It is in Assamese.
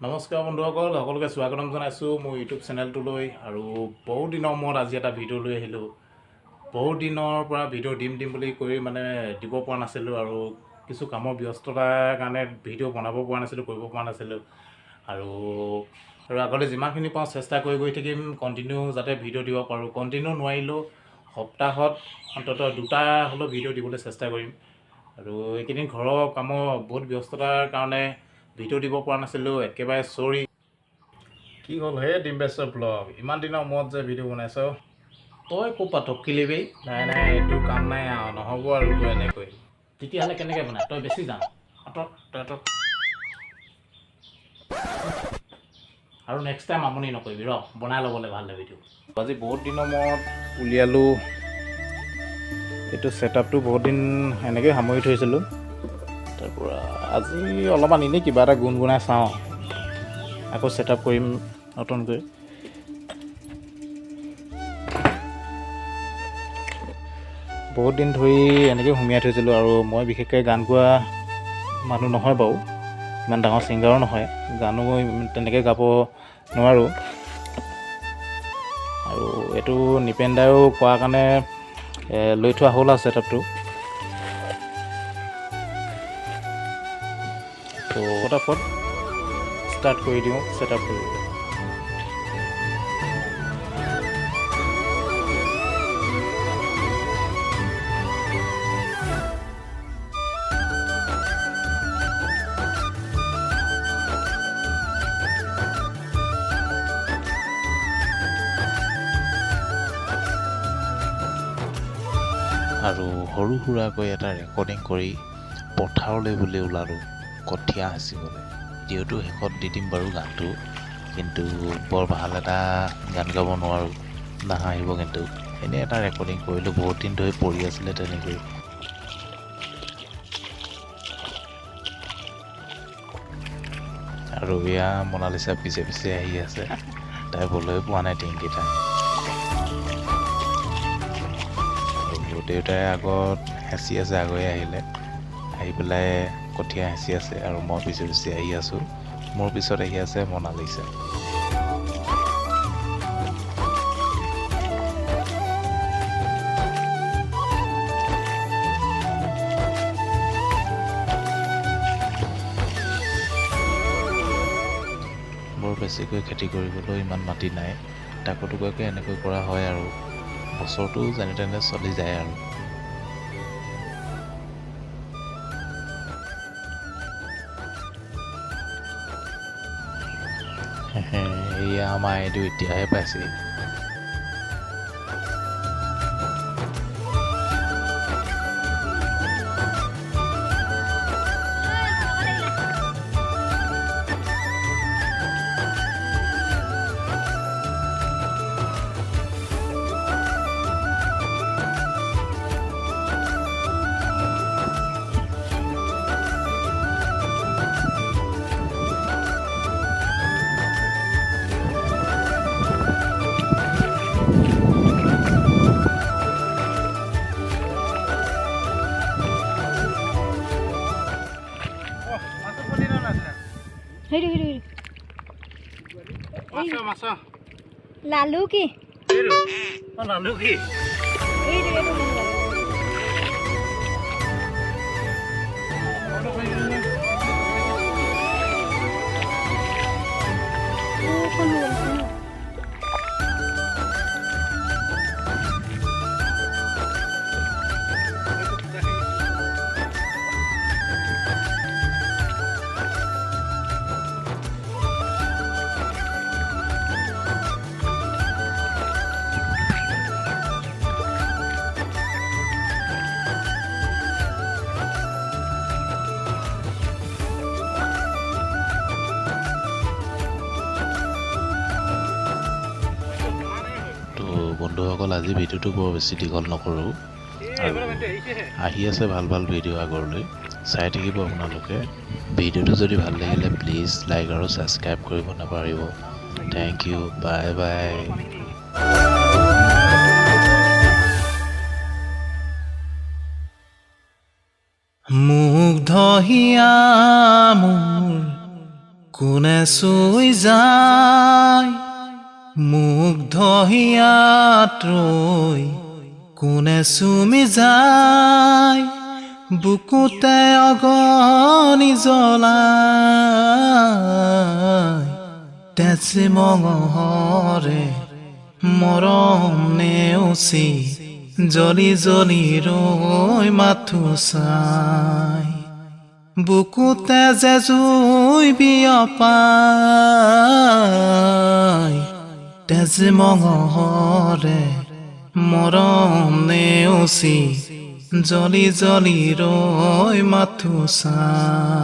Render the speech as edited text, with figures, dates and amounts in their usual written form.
নমস্কাৰ বন্ধুসকল, সকলোকে স্বাগতম জনাইছোঁ মোৰ ইউটিউব চেনেলটোলৈ। আৰু বহুত দিনৰ মূৰত আজি এটা ভিডিঅ' লৈ আহিলোঁ। বহুত দিনৰ পৰা ভিডিঅ' দিম দিম বুলি কৈ মানে দিব পৰা নাছিলোঁ আৰু কিছু কামৰ ব্যস্ততাৰ কাৰণে ভিডিঅ' বনাব পৰা নাছিলোঁ, কৰিব পৰা নাছিলোঁ। আৰু আৰু আগলৈ যিমানখিনি পাওঁ চেষ্টা কৰি গৈ থাকিম কণ্টিনিউ যাতে ভিডিঅ' দিব পাৰোঁ। কণ্টিনিউ নোৱাৰিলেও সপ্তাহত অন্ততঃ দুটা হ'লেও ভিডিঅ' দিবলৈ চেষ্টা কৰিম। আৰু এইকেইদিন ঘৰৰ কামৰ বহুত ব্যস্ততাৰ কাৰণে ভিডিঅ' দিব পৰা নাছিলোঁ, একেবাৰে চৰি। কি হ'ল হে ডিম্বেশ্বৰ ব্লগ, ইমান দিনৰ মূৰত যে ভিডিঅ' বনাইছ, তই ক'ৰ পৰা টকিলি বে? নাই নাই, এইটো কাম নাই আৰু, নহ'ব আৰু তোৰ এনেকৈ। তেতিয়াহ'লে কেনেকৈ বনাই তই বেছি জান। আঁতৰ তই আঁতৰ, আৰু নেক্সট টাইম আমনি নকৰিবি, ৰ বনাই ল'বলৈ ভাল ভিডিঅ'। আজি বহুত দিনৰ মূৰত উলিয়ালোঁ এইটো ছেটআপটো, বহুত দিন এনেকৈ সামৰি থৈছিলোঁ। তাৰপৰা আজি অলপমান এনেই কিবা এটা গুণগুণাই চাওঁ, আকৌ ছেটআপ কৰিম নতুনকৈ। বহুত দিন ধৰি এনেকৈ সুমিয়াই থৈছিলোঁ। আৰু মই বিশেষকৈ গান গোৱা মানুহ নহয় বাৰু, ইমান ডাঙৰ ছিংগাৰো নহয়, গানো তেনেকৈ গাব নোৱাৰোঁ। আৰু এইটো নিপেন দায়ো কোৱাৰ কাৰণে লৈ থোৱা হ'ল আৰু ছেটআপটো। তো ফটাফট ষ্টাৰ্ট কৰি দিওঁ ছেটআপ কৰিবলৈ। আৰু সৰু সুৰাকৈ এটা ৰেকৰ্ডিং কৰি পথাৰলৈ বুলি ওলালোঁ কঠীয়া সিঁচিবলৈ। ভিডিঅ'টো শেষত দি দিম বাৰু গানটো, কিন্তু বৰ ভাল এটা গান গাব নোৱাৰোঁ, নাহাঁহিব কিন্তু। এনেই এটা ৰেকৰ্ডিং কৰিলোঁ, বহুত দিন ধৰি পৰি আছিলে তেনেকৈ। আৰু এয়া মনালিচা পিছে পিছে আহি আছে, তাই বলৈ পোৱা নাই টিংকেইটা। দেউতাই আগত হেঁচি আছে, আগৈ আহিলে, আহি পেলাই কঠীয়া হেঁচি আছে আৰু মই পিছে পিছে আহি আছোঁ। মোৰ পিছত আহি আছে মনালিচা। বৰ বেছিকৈ খেতি কৰিবলৈ ইমান মাটি নাই, তাকো টুকুৰাকৈ এনেকৈ কৰা হয় আৰু বছৰটো যেনে তেনে চলি যায় আৰু। এয়া আমাৰ এইটো এতিয়াহে পাইছে। লালু কি লালু কি বন্ধুসকল, আজি ভিডিঅ'টো বৰ বেছি দীঘল নকৰোঁ, আৰু আহি আছে ভাল ভাল ভিডিঅ' আগলৈ, চাই থাকিব আপোনালোকে। ভিডিঅ'টো যদি ভাল লাগিলে প্লিজ লাইক আৰু ছাবস্ক্ৰাইব কৰিব নাপাহৰিব। Thank you, bye bye. মুগ্ধ হিয়া মোৰ কোনে চুই যায় মুগ্ধ হিয়াত ৰৈ, কোনে চুমি যায় বুকুতে অগনি জ্বলাই। তেজ মঙহৰে মৰম নেওচি জ্বলি জ্বলি ৰৈ মাথো চাই। বুকুতে যে জুই বিয়পাই, তেজ মঙহৰে মৰম নেওচি জ্বলি জ্বলি ৰৈ মাথো চাই।